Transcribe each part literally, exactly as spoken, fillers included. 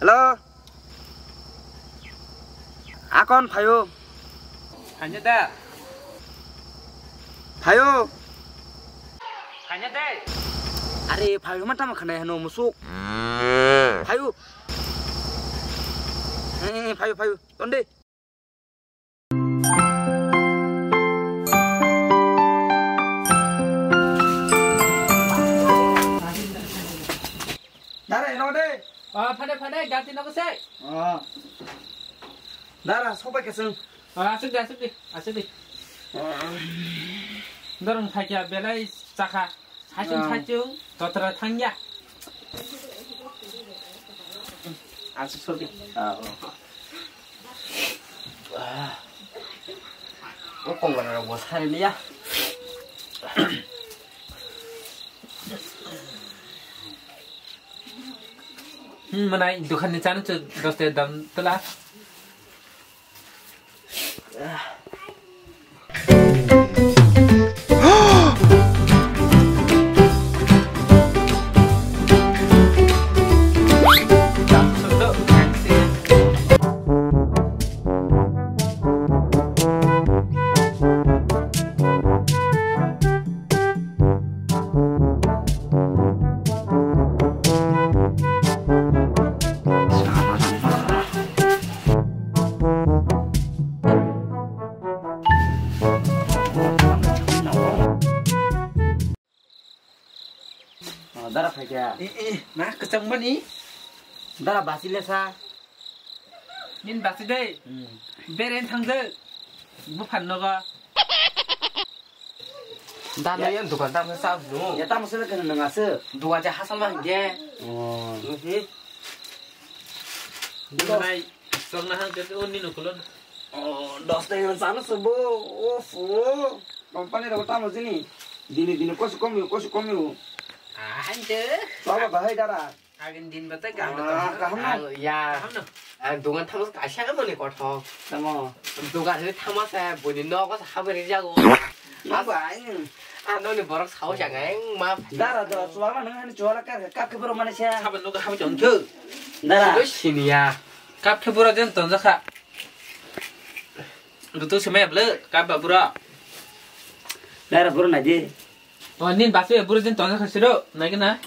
Hello. Akon phaio. Phanya da. Phaio. Phanya de. Are phaio ma tamo khanai hano musuk. Phaio. Eh, phaio, phaio. Tonde. Dara, eno de. Ah, phade, phade, gati nogo se. Ah. Dara, sopai keseng. Ah, asuk de, asuk de, asuk de. Dorong thaikia belai chakha. Saichung, ah, saichung, totra thangya. Asuk sobi. Ah, oh. Ah. O kongkona rok bo sari liya. Hmm, manai dukan ni chanu chu dos taka dam tela. Oh, dara phaikha. Eh, eh, ma kwchangmani? Dara basi lesa. Nin basi dei. Hmm. Beren thangde. Buphan nogo. Dana yang dukan tamo sa nu. Ya tamo sele kan nang ase. Dukan ja hasal ma hingge. Oh. Nuhi. Nai, song na hang ke o ninu kulon. Oh, dos taka chana sabo. Of, oh. Company rok tamo jini. Dini dini kosi komyo, kosi komyo. Ah, hande. Baba bahai dara. Agin din bata gam bata. Ah, kaham na? Ang, ya. Kaham na? Ang dukan thamas kaisa mani kothok. Tamo. Dukan ni thamas, eh, buni nogo sa habri jago. Ma bai. Ah, noni borok sao jaga, eng ma. Dara do, chuwala nang ani chuwala kar, kar ke boro mani sa. Saban nogo habri jong thu. Dara. Siniya. Kap khe bura jen tonjakha. Rutu se maya ble, kap ba bura. Dara bura naidi. Oh, nin basu bura jen tonjakha siro, naigena.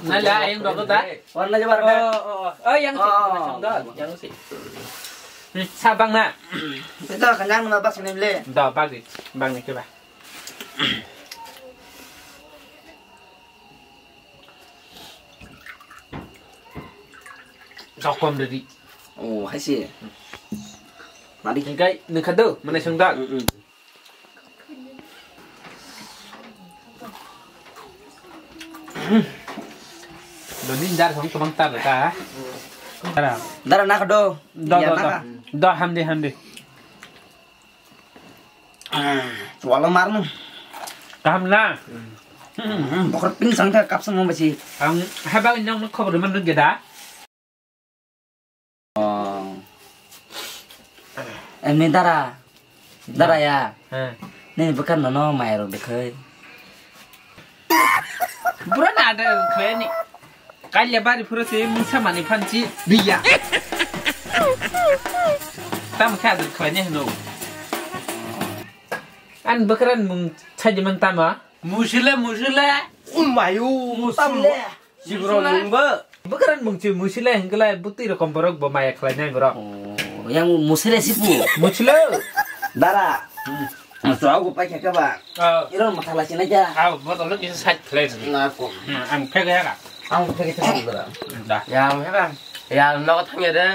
Nala ayang dok ta. Warna je barga. Oh, oh, oh. Oh, yang si. Oh. Yang si. Hmm, sa bang na. Ito kanyang na bas ni ble. Da bagi, bang ni ke ba. Jokom de di. Oh, hai si. Mari. Engkai nengkha do, mana sengdak. Mm, mm. Doni jar song kebang tar ka. Dara. Dara nak do. Do, do, do. Hamdi, hamdi. Chuwalo marno. Kaham na? Hmm, bokhor pin sang kha kapsa mo basi. Ang haba nang no khobor man geda. Oh. Emni dara. Dara ya. He. Nini bwkha nono maya rok dekhai. Bro na ada khlai ni. Kaile bari phuru se mungsa mani phanchi riya. Tam khe adar khlai ni hino. An bwkran mung chaji man tama. Musile, musile. Umayu, musile. Sibro nungba. Bwkran mung chi musile hingkla butwi rokom borok bo maya khlai nai borok. Oh, yang musile sipu. Musile. Dara. Hmm. Chwao go paikha khe ba. Oh. Iro matha lai sinai ja. Aw, botol no kisa side plate. Na ko. Hmm, ang phege ya ka. Ang phege ta dara. Da. Ya, ang phege. Ya, no thang ya de.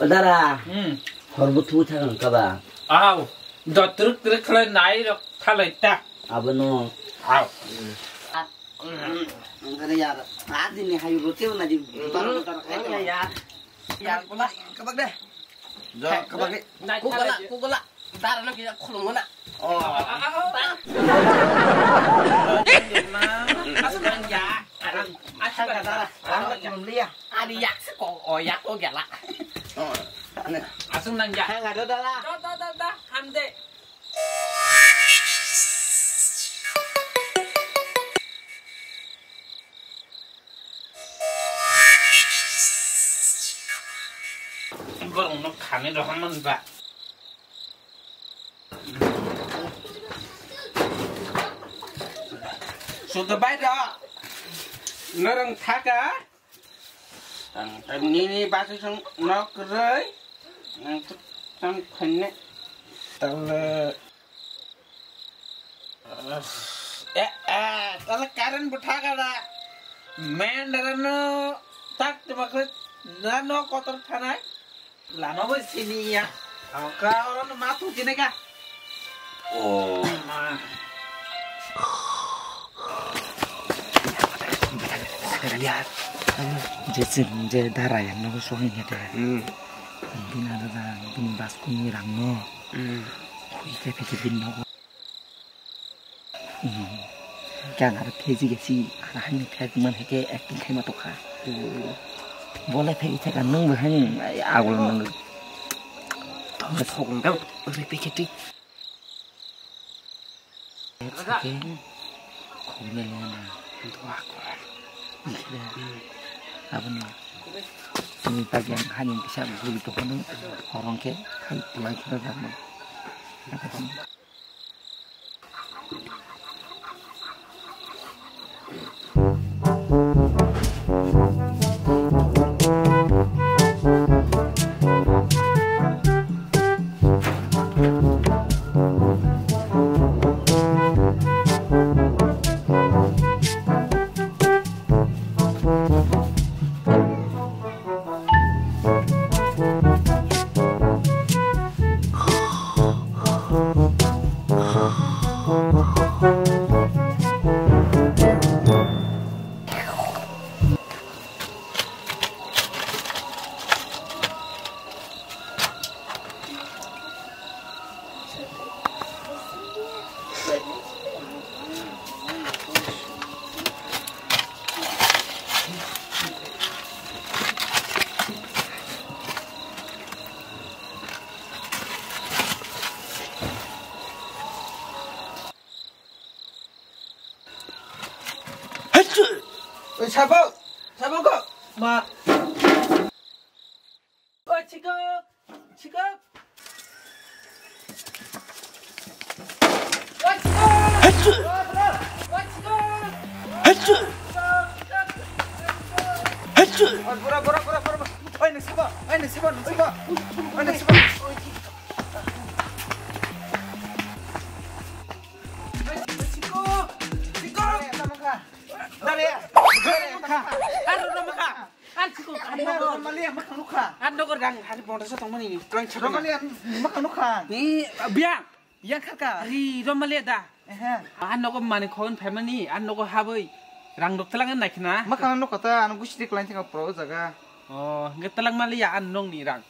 O dara. Hmm. Hor bu thu thang ka ba. Aw, do truk truk khlai nai rok thalai ta. Abono. Aw. Ang kare ya. Adi ni hayu rote na di. Tar tar khai ya. Ya, kula. Kabak de. Jo. Kabak de. Kugala, kugala. Dara no kisa khulung na. Oh. Asal nang ya. Asal ka dara. Ang ka khulung liya. Adi yak se ko, o yak ko gela. Oh. Asal nang ya. Hang ada dara. Da, da, da, da. Hamde. Borokno khani rohormani ba. Sudo bai rw. Norong thaka. Ang, ang nini basi song nok roi. Ang tuk tang khenne. Tale. Eh, eh, tale karen butha kada. Men dara no tak tebak na no kotor thanai. Lama bo sini ya. Ka oro no ma tu jine ka. Oh. Ma. Lihat. Je sing je dara yang no suang ya de. Hmm. Bini ada da, bini bas kuni rang no. Hmm. Kui ke pete bin no. Khe ang aro pheji gesi, aro haino phek man hai khe acting khaima tokha. Bo le phek theka nwng bo haino agol nwng. Thok nwng, ori pekhe twi. Sake khogna lena. Aboni tini pagian haino kisa guli tokha nwng, horong khe khai tulai khe rwjakma. Oi, sabo, sabo ko, ma. Oi, chikok, chikok. Oi, chikok. Oi, chikok. Oi, bura, bura, bura, bura, bura. Oi, ni sabo, oi, ni sabo, ni sabo. Oi, ni sabo. Oi, chikok, chikok. Dale, dale, dale, dale. Aro, aro, aro. An chikok, an nogo. Romalia, mwkhang nukha. An nogo rang hari bonda sa tongmani. Rang chakma. Romalia, mwkhang nukha. Ni, biang. Yang kharka. Ari, Romalia da. Ehe. An nogo mani khon phaimani, an nogo habwi. Rang dok telang naikna. Mwkhang nukha ta, an gusti klain thang pro jaga. Oh, nge telang mali ya an nong ni rang.